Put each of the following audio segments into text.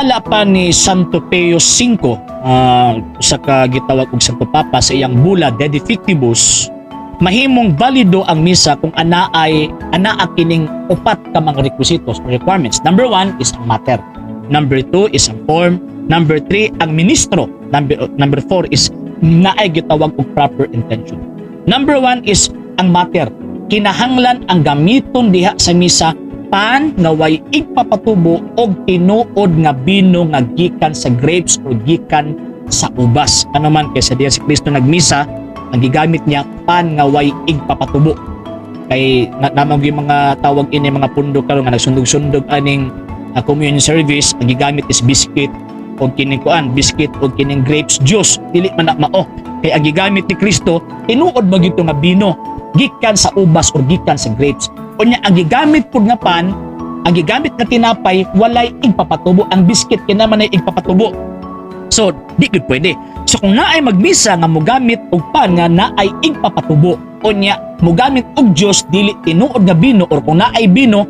Gihimala pa ni Santo Pio V, usa ka gitawag og Santo Papa, sa iyang bula De Defectibus, mahimong valido ang misa kung anaay anaa kining upat ka mga requisitos or requirements. Number one is ang matter. Number two is ang form. Number three, ang ministro. Number four is naay gitawag og proper intention. Number one is ang matter. Kinahanglan ang gamiton diha sa misa pan nga way igpapatubo og tinuod nga bino nga gikan sa grapes o gikan sa ubas. Ano man kay sa diya si Kristo nagmisa, ang gigamit niya pan nga way igpapatubo. Kay na, namang yung mga tawag ini mga pundo karon nga nagsundog-sundog aning communion service, ang gigamit is biscuit o kining kuan, biscuit o kining grapes juice. Dili man na mao. Kay ang gigamit ni Kristo, tinuod ba gyud nga bino gikan sa ubas or gikan sa grapes. Unya ang gigamit pud nga pan, ang gigamit nga tinapay, walay igpapatubo. Ang biscuit kina man ay igpapatubo. So, di gyud pwede. So kung naay magmisa nga mogamit og pan nga naay igpapatubo, unya mogamit og juice, dili tinuod nga bino, or kung naay bino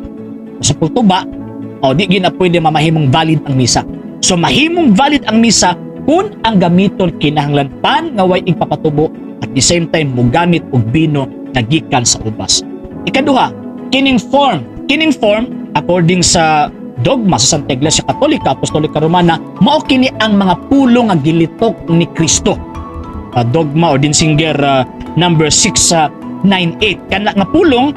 sa pultuba, o di gyud na pwede mamahimong valid ang misa. So mahimong valid ang misa kung ang gamiton kinahanglan pan nga way igpapatubo, at the same time mogamit og bino nga gikan sa ubas. Ikaduha, kining form. Kining form, according sa dogma sa Santa Iglesia Katolika Apostolika Romana, mao kini ang mga pulong nga gilitok ni Kristo. Dogma o Denzinger number 6 sa 98. Kana nga pulong,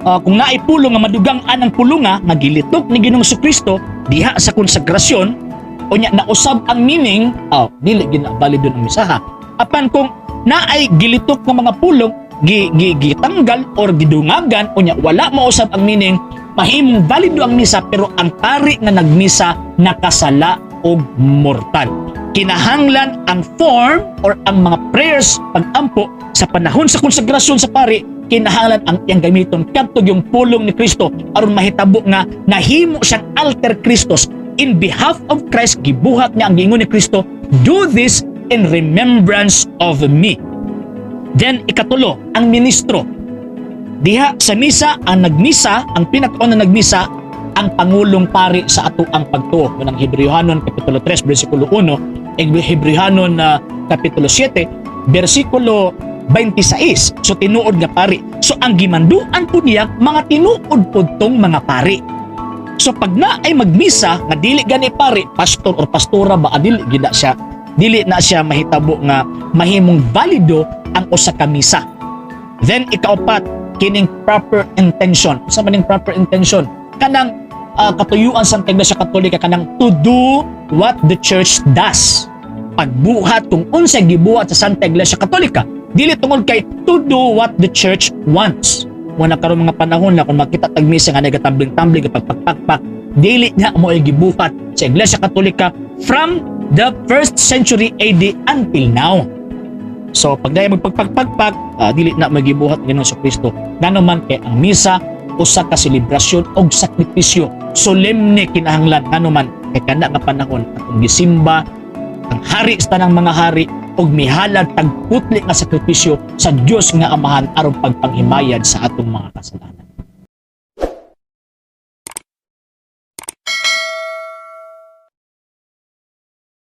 kung naay pulong nga madugang anang pulunga nga gilitok ni Ginoong Kristo diha sa konsagrasyon, unya nausab ang meaning, oh, dili gyud na balido ang misaha. Apan kung naay gilitok nga mga pulong gi, gi, gitanggal or gidungagan, unya wala mausab ang meaning, mahimong valido ang misa, pero ang pari nga nagmisa nakasala og mortal. Kinahanglan ang form or ang mga prayers, pagampo sa panahon sa konsagrasyon sa pari, kinahanglan ang iyang gamiton kadto yung pulong ni Kristo aron mahitabo nga nahimo siyang alter Christus in behalf of Christ. Gibuhat niya ang giingon ni Kristo, "Do this in remembrance of me." Then ikatulo, ang ministro. Diha sa misa, ang nagmisa, ang pinakauna nagmisa, ang pangulong pari sa atoang pagtuo. Unang Hebreohanon kapitulo 3 bersikulo 1, ug Hebreohanon na kapitulo 7 bersikulo 26. So tinuod nga pari. So ang gimanduan po niya mga tinuod po tong mga pari. So pag na ay magmisa nga dili gani pari, pastor or pastora ba, dili gid na siya, dili na siya mahitabo nga mahimong valido ang usa ka misa. Then ikaupat, kining proper intention. Sa maning proper intention? Kanang katuyuan sa Iglesia Katolika, kanang to do what the church does. Pagbuhat kung unsay gibuhat sa Santa Iglesia Katolika. Dili tungod kay to do what the church wants. Wala karon mga panahon na kung makita tag misa nga nagatambling-tambling, pagpakpakpak, dili niya mo ay gibuhat sa Iglesia Katolika from the first century AD until now. So pag dahil magpagpagpagpag, dili na magibuhat Ginoong Kristo. Ngano man kay ang misa usa ka selebrasyon og sakripisyo. Solemne kinahanglan, ngano man kay kana nga panahon atong gisimba ang hari sa tanang mga hari og mihalad tag putli nga sakripisyo sa Dios nga Amahan aron pagpanghimayad sa atong mga kasalanan.